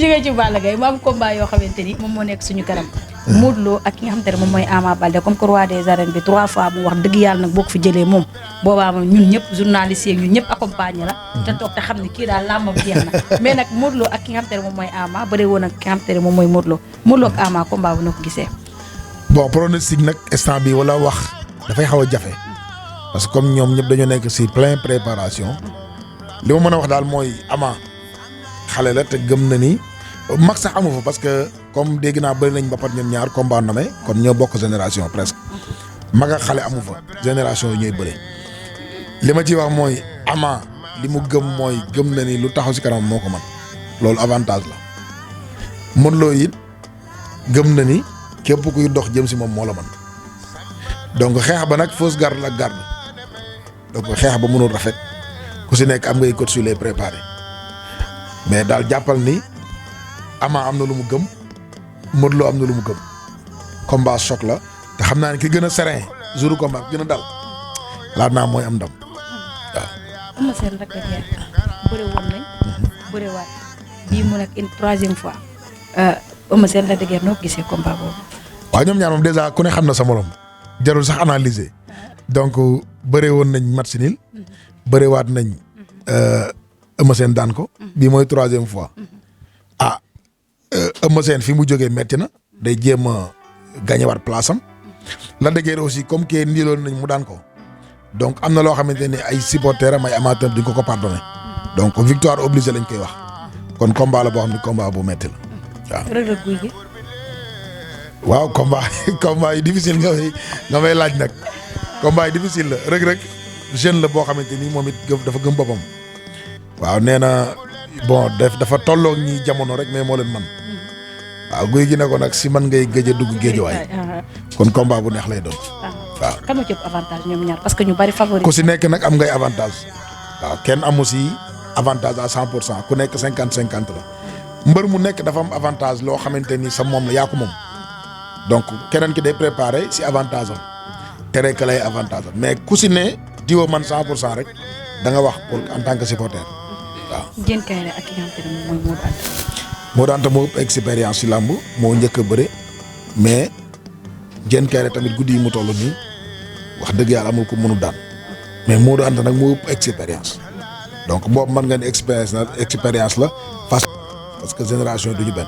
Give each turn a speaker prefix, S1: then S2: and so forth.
S1: jógee ci Balla Gaye mu am combat yoo xamante ni moom moo nekk suñu kanam. Modou Lo ak ki nga xamante ne moom mooy Ama Baldé comme que roi des arènes bi 3 fois mu wax dëgg yàlla nag boo ko fi jëlee moom boobaa moom ñun ñëpp journalistes yeeg ñun ñëpp accompagné la. te toog te xam ne kii daal làmbam jeex na. mais nag Modou Lo ak ki nga xamante ne moom mooy Ama bëri woon ak ki nga xamante ne moom mooy Modou Lo Modou Lo ak Ama combat bu na ko gisee.
S2: bon pronostic nag instant bi wala wax dafay xaw a jafe parce que comme ñoom ñëpp dañoo nekk si plein préparation li ma mën a wax daal mooy Ama xale la te gëm na ni mag sax amu fa parce que comme dégg naa bëri nañ ba pat ñoom ñaar combat namé kon ñoo bokk génération presque mag ak xale amu fa génération yi ñooy bëri li ma ciy wax mooy Ama li mu gëm mooy gëm na ni lu taxaw si kanam moo ko man loolu avantage la Modou Lo it gëm na ni képp kuy dox jëm si moom moo la man donc xeex ba nag fausse garde la garde donc xeex ba mënul rafet ku si nekk am ngay coach su lay préparé mais daal jàppal ni Ama am na lu mu gëm Modou Lo am na lu mu gëm combat choc la te xam naa ne ki gën a serein jour combat ki gën a dal laat naa mooy am ndam waaw.
S1: am na seen rek bëri woon nañ. bëri waat bii mu nekk une 3e fois. Eumeu Sène la dëgër noo gisee combat boobu.
S2: waaw ñoom ñaar moom dèjà ku ne xam na sa morom jarul sax analyser donc bëree woon nañ match nul bëree waat nañ Eumeu Sène daan ko. bii mooy 3e fois. ah Eumeu Sène fi mu jógee metti na day jéem a gañewaat place am la dëgër aussi comme que ndiiloon nañ mu daan ko donc am na loo xamante ne ay supporters am ay amateurs duñ ko pardonné donc victoire obligée lañ koy wax kon combat la boo xam ne combat bu metti la. waaw
S1: Reug Reug Gouye Gui.
S2: waaw combat yi difficile nga may laaj nag combat yi difficile la Reug Reug jeune la boo xamante ni moom it dafa gëm boppam waaw nee na bon dafa tolloo ñi jamono rek mais moo leen man waaw Gouye Gui ne ko nag si man ngay gëj a dugg géejuwaay kon combat bu neex lay doon waaw.
S1: kan moo ci ëpp avantage ñoom ñaar parce que ñu bari favori.
S2: ku si nekk nag am ngay avantage waaw kenn amu si avantage à 100% ku nekk 50-50 la. mbër mu nekk dafa am avantage loo xamante ni sa moom la yaa ko moom donc keneen ki day préparé si avantage am tere ka lay avantage am mais ku si ne diwa man 100% rek da nga wax pour en tant que supporter waaw.
S1: Diène Kaïré ak ki nga xamante ne moom mooy Modou Anta.
S2: Modou Anta moo ëpp expérience si làmb moo njëkk a bëre mais Diène Kaïré tamit guddi yi mu toll nii wax dëgg yàlla amul ko mënu daan mais Modou Anta nag moo ëpp expérience donc boobu mën nga ni expérience la parce que génération duñu benn